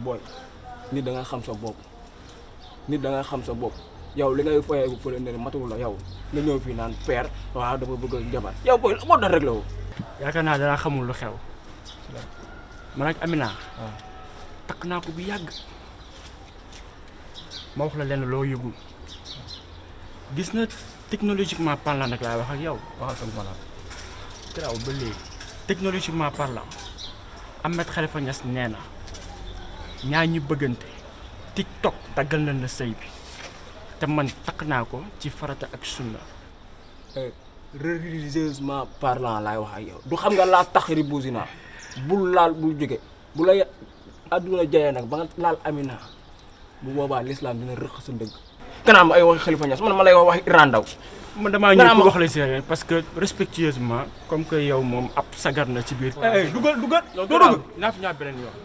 booy nit da nga xam sa bopp nit da nga xam sa bopp yow li ngay foyee bu fële ne matul la yow nga ñëw fii naan père waaw dafa bëgg jabar yow booy la moo doon rek la woo. yaakaar naa danaa xamul lu xew man ak Amina takk naa ko bu yàgg ma wax la lenn loo yëgul gis na technologiquement parlant nag laay wax ak yow waxal sama maanaam garaaw ba léegi technologiquement parlant Ahmed Khalifa Niass nee na ñaar ñu bëggante TikTok daggal nañ la sëy bi te man takk naa ko ci farata ak sunna. religieusement parlant laay wax ak yow du xam nga laa tax ribousina bul laal bul jóge bu la àdduna jayee nag ba nga laal Amina bu boobaa l'islam dina rëq sa ndëgg. kanam ay waxi Khalifa Niass man ma lay wax waxi Iran Ndaw man damaa ñëw pour wax la séeréer parce que respectueusement comme que yow moom ab sagar na ci biir. dugal doo dugg naa fi ñaar beneen yoon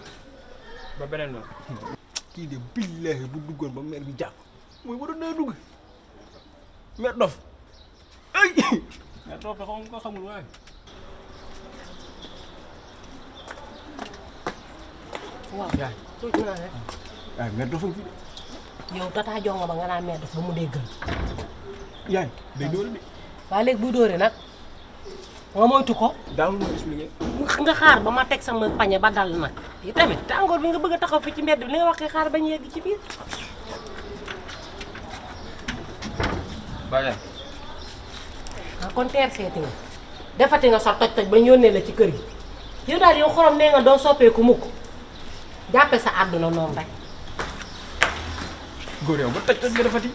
ba beneen yoon. kii de billahi bu duggoon ba mer bi jàpp mooy waroon naa dugg mer dof ay mer dof dafa nga xamul waaye. waaw yaay tuuti naa rek. yaay mer dof fi de. yow tata jonga ba nga naan meer def ba mu déggal. yaay day dóore de. waaye léegi buy dóore nag nga moytu ko. daawul ma expliqué. nga xaar ba ma teg sama pañe ba dal nag. yi tamit tàngoor bi nga bëgg a taxaw fi ci mbedd bi li nga waxee xaar bañ yegg ci biir. Baye. ah kon teer seeti nga defati nga sa toj-toj ba ñu yónnee la ci kër gi yow daal yow xorom nee nga doo soppeeku mukk jàppe sa àdduna noonu rek. góor yow ba toj nga defati.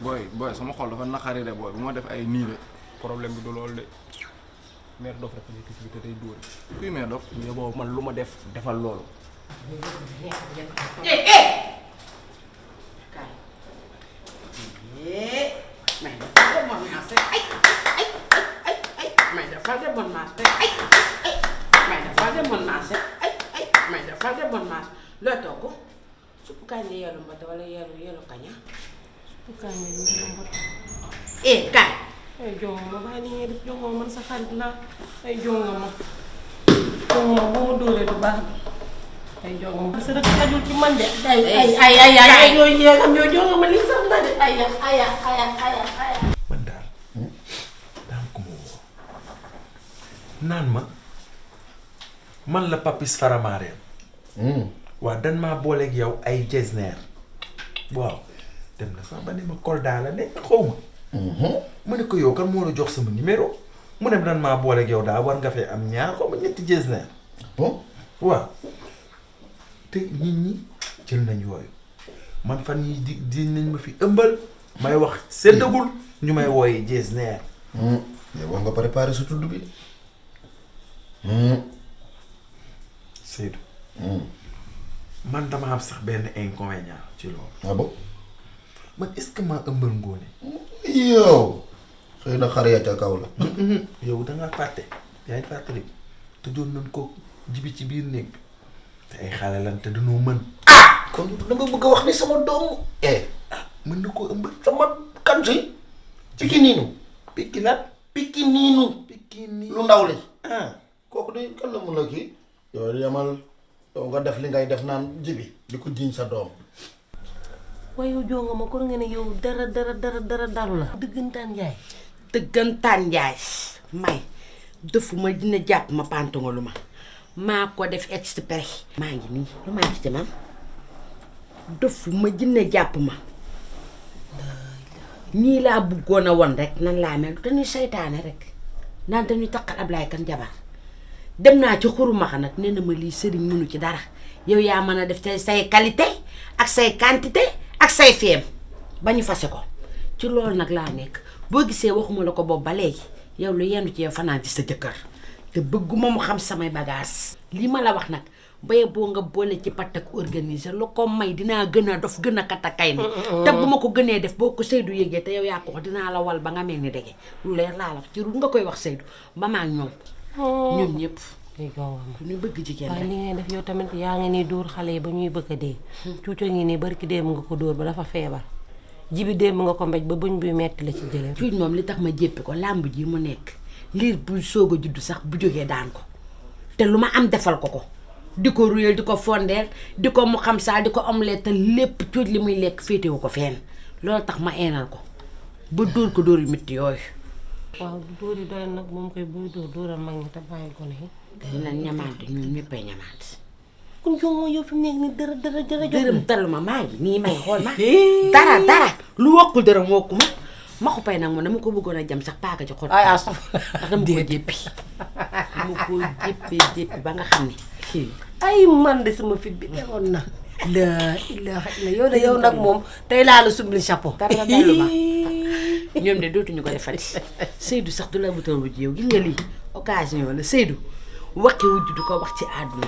booy sama xol dafa naqari de booy bu ma def ay nii de problème bi du loolu de meer dof rek nekk ci bi te day dóore. kuy meer dof. yow boobu man lu ma def defal loolu. mày đã phá cái mòn mát mày đã phá cái mòn mát mày đã phá cái mòn mát mày đã phá cái mòn mát lo toko supu kanya yelo mbata wala yelo kanya supu kanya yelo mbata kai ay jonga ma bàyyi ni ngay def jonga man sa xarit la ay jonga ma boo dóoree du baax ay jonga ma sa dëkk xajul ci man de ay yooyu yéegam yoo jonga ma li sax la de ay man daal daam ko ma woo naan ma man la Papis Faramareen waaw dan maa booleeg yow ay jesner waaw dem na sax ba ne ma Kolda la nekk xaw ma ma ne ko yow kan moo la jox sama numéro mu ne dan maa booleeg yow daa war nga fee am ñaar xaw ma ñetti jesner bon waaw te nit ñi jël nañ yooyu man fan yi di nañ ma fi ëmbal may wax seddagul ñu may wooyee jesner mais wax nga préparé sa tudd bi Seydou man dama am sax benn inconvénient ci loolu. ah bon man est-ce que maa ëmbal Ngoné. yow xëy na xar ya ca kaw la. yow da ngaa fàtte yaa ngi fàttali te doon nañ ko jibi ci biir néeg bi te ay xale lan te dañoo mën. kon da nga bëgg a wax ni sama doom mën na koo ëmbal. sama kan si. pikiniinu. pikinat. pikiniinu. pikini lu ndaw li. kooku de kan la mun a kii. yow yamal yow nga def li ngay def naan jibi di ko jiiñ sa doom. waaye yow jonga ma kon nga ne yow dara dalu la. dëggantaan njaay may defuma dina jàpp ma pantongalu ma maa ko def exprès maa ngi nii lu may gis ci man defuma dina jàpp ma ñii laa bëggoon a won rek nan laa mel dañuy seytaane rek naan dañuy taqal Ablaye kan jabar dem naa ci xuru maxa nag nee na ma lii sëriñ mënu ci dara yow yaa mën a def say qualité ak say quantité ak say feem ba ñu fase ko ci loolu nag laa nekk boo gisee waxuma la ko boobu ba léegi yow lu yendu ci yow fanaan ci sa jëkkër te bëgguma mu xam samay bagage lii ma la wax nag baye boo nga boole ci pat ak organiser lu ko may dinaa gën a dof gën a katakay ni te bu ma ko gënee def boo ko Seydou yëgee te yow yaa ko wax dinaa la wal ba nga mel ni dege lu leer laa la ci ru nga koy wax Seydou ba maa ñoom ñoom ñëpp ñu bëgg jigéen waaye li ngay def yow tamit yaa ngi nii dóor xale yi ba ñuy bëgg a dee cuuco ngi nii barki démb nga ko dóor ba dafa feebar jibi démb nga ko mbéj ba buñ buy metti la ci jëlee cuuj moom li tax ma jéppi ko làmb ji mu nekk liir bu soog a juddu sax bu jógee daan ko te lu ma am defal ko di ko ruyal di ko fondeel di ko mu xam saa di ko omelette te lépp cuuj li muy lekk féetewu ko fenn loolu tax ma eenal ko ba dóor ko dóor yu métti yooyu. waaw dóor yi doy nag moom koy buy dóoral mag ñi te bàyyi ko ne. dinañ ñamaante ñun ñëppay ñamaante. kon jongo yow fi mu nekk ni dara dërëm taluma maa ngi nii may xool ma dara lu wokkul dërëm wokku ma ko pay nag moom dama ko bëggoon a jam sax paaka ci xol. ay ndax dama ko jéppi dama ko jéppi ba nga xam ne. ay man de sama fit bi demoon na. la ilaha illa yow de yow nag moom tey laa la subli chapeau. dara taluma ñoom de dootuñu ko defati. Seydou sax du la wutal wujj yow gis nga lii occasion la Seydou waxi wujj du ko wax ci àdduna.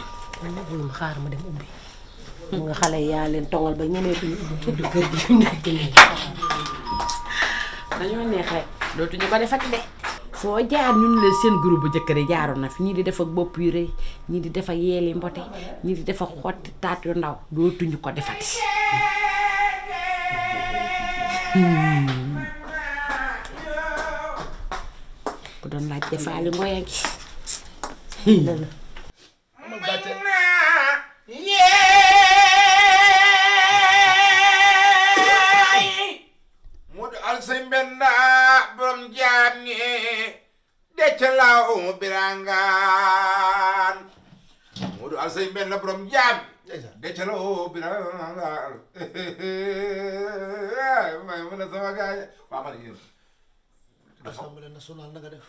ma xaar ma dem ubbi mu nga xale yaa leen tongal ba ñemeetuñu ubbi kër gi fi mu nekk nii. dañoo neex rek dootuñu ko defati de. foo jaar ñun la seen groupe bu jëkkër yi jaaroon na fi ñii di def ak bopp yu rëy ñii di def ak yeeli mbote ñii di def ak xotti taat yu ndaw dootuñu ko defati. bu doon laaj defaali ngoya gi. Modou Alsey Mbenda borom jaam ñi decalaw birangaan Modou Alsey Mbenda borom jaam decalaw birangaan may mën a sama gaañ waa man yéen Assemblée nationale na nga def.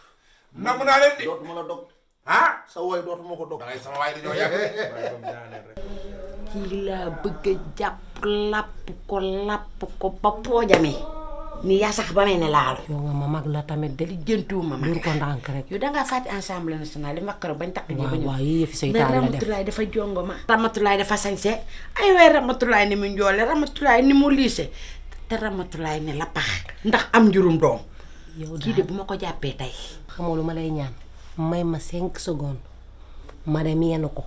namm naa leen de dootuma la dog. ah sa woy dootuma ko dog. da ngay sama waay dañoo yàgg kii laa bëgg a jàpp làpp ko ba poojamee ni yaa sax ba may ne laal. yow nga ma mag la tamit de. li jëntuwuma ma dur ko ndànk rek. yow dangaa fàtte Assemblée nationale li makaro bañ takk ji ba ñëw. waaw yii yëfi seytaan la def Ramatulaay dafa jongo ma. Ramatulaay dafa sañse ay waay Ramatulaay ni mu njoole Ramatulaay ni mu liise te Ramatulaay ne la pax ndax am njurum doom. yow kii de bu ma ko jàppee tey. xamoo lu ma lay ñaan may ma 5 secondes ma dem yenn ko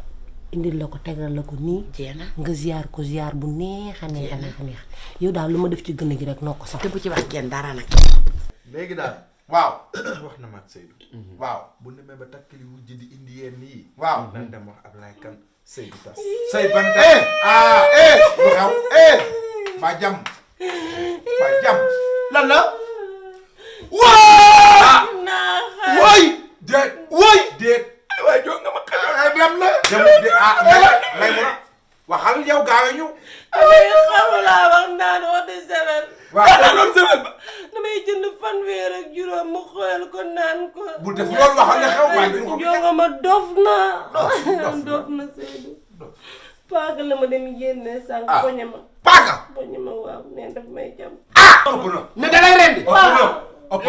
indil la ko tegal la ko nii. jeena nga ziar ko ziar bu neex a neex a neex a neex yow daal lu ma def ci gën gi rek noo ko sax. te bu ci wax kenn dara nag. léegi daal waaw wax na ma ak Seydou. waaw bu demee ba takkali wujj di indi yenn yi. waaw nan dem wax Ablaye Kane Seydou tas. say ban lu xew ba jam ba jam lan la. woy déet woy déet waay joo nga ma xelal dem na dem de may mun a waxal yow gaawe ñu xamulaa wax naan woote semaine. waaw loolu semaine ba damay jënd fanweer ak juróom mu xool ko naan ko. bu def loolu waxal ne xew waaye duñu ko jonga ma dof na dof na Seydou paaka la ma dem yénne sànq poñe ma paaka waaw neen daf may jam. ëpp na mais da lay rendi. ëpp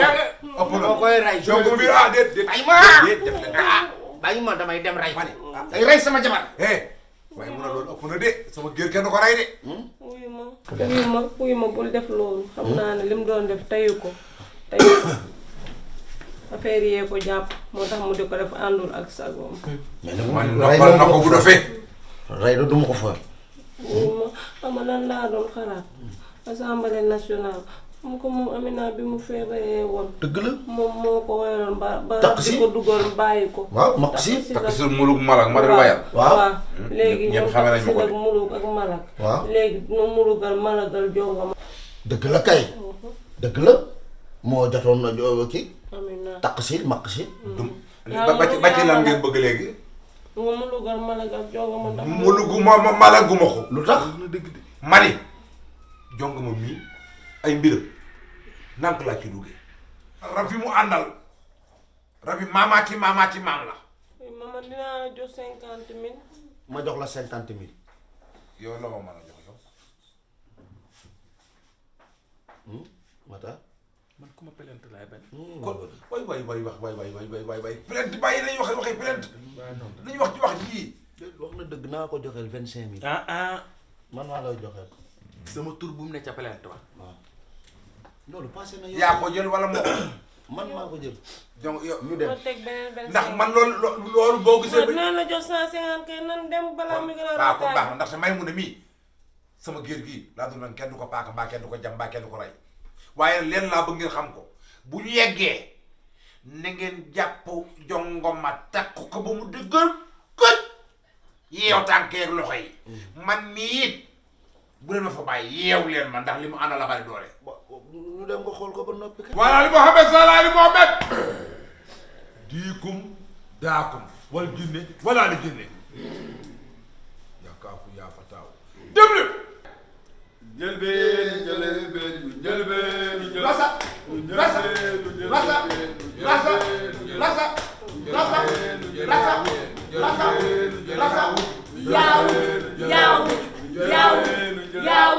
na moo koy rey. jongo bi déet déet ay ma déet def na bàyyi ma damay dem rey. day rey sama jabar. waaye mun a loolu ëpp na de sama géer kenn ko rey de wuyu ma bul def loolu xam naa ne li mu doon def tayu ko affaire yee ko jàpp moo tax mu di ko def àndul ak sagoom. mais nag man noppal na ko bu dofee rey du ma ko fa. wuyu ma xam lan laa doon xalaat Assemblée nationale mu ko moom Amina bi mu feebaree woon. dëgg la. moom moo ko wéroon ba takk si di ko dugal bàyyi ko. waaw maq si. takk si mulug malak ma dal wayal waaw. léegi ñëpp ñoom xame nañ takk ma ko si de. ak mulug ak malak. waaw. léegi ñoom mulugal malagal jonga ma. dëgg la kay. dëgg la moo jotoon na kii. Amina takk si maq si. ba ci lan ngeen bëgg léegi nga mulugal malagal jonga ma ndax. mulugu ma malaguma ko lu tax. mani jong ma mii ay mbiram nank laa ci duggee rab yi mu àndal rab yi maamaati maam la mama dinaa la jox 50 000. ma jox la 50 000. yow la ma mën a jox yow Mata. man ku ma pelente laay bañ. kon way plainte bàyyi nañu waxee plainte nañu wax ci wax ji wax na dëgg naa ko joxeel 25 000. man maa lay joxeel. sama tur bu mu ne ca pelente wa. waaw. loolu passé na yow. yaa ko jël wala moo ko man maa ko jël. donc yow ñu dem. ma teg beneen ndax man loolu boo gisee ba dinaa la jox 150 kay nan dem balaa mi gën a waaw kon baax na ndaxte may mu ne mii sama géer gii laa dul man kenn du ko paaka mbaa kenn du ko jam mbaa kenn du ko rey waaye leen laa bëgg ngeen xam ko bu ñu yeggee na ngeen jàpp jongoma takk ko ba mu dëggal këj yeew tànkeeg loxo yi man mii it bu leen ma fa bàyyi yeew leen ma ndax li mu àndal la bari doole. ñu dem nga xool ko ba noppi kay. wala li Muhammad sallallahu alayhi Muhammad diikum daakum wal jinne wala li jinne yaa kaafu yaa fataaw dem leen. rasa rasa rasa rasa rasa rasa rasa yaaw yaaw yaaw yaaw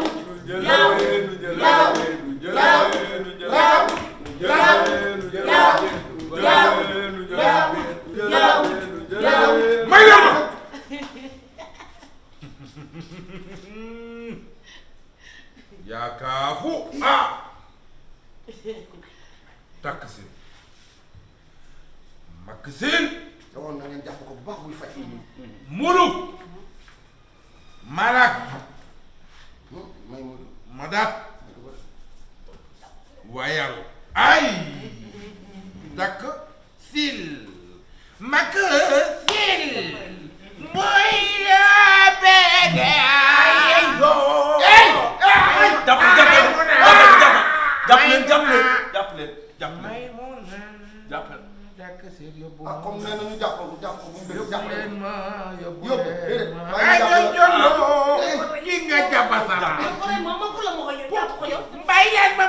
yaaw may leen ma. yaa kaafu takk si makk siin woon na ngeen jàpp ko bu baax buy faj. muluk malak may mu madak wayal ay takk sil makk sil mooy bege ay ah comme nee nañu jàpp ko bu mu bëgg jàpp leen ma yóbbu déedéet ay nga jollo ki nga jàpp sa ma ko la ma ko yow jàpp ko yow mbay leen ma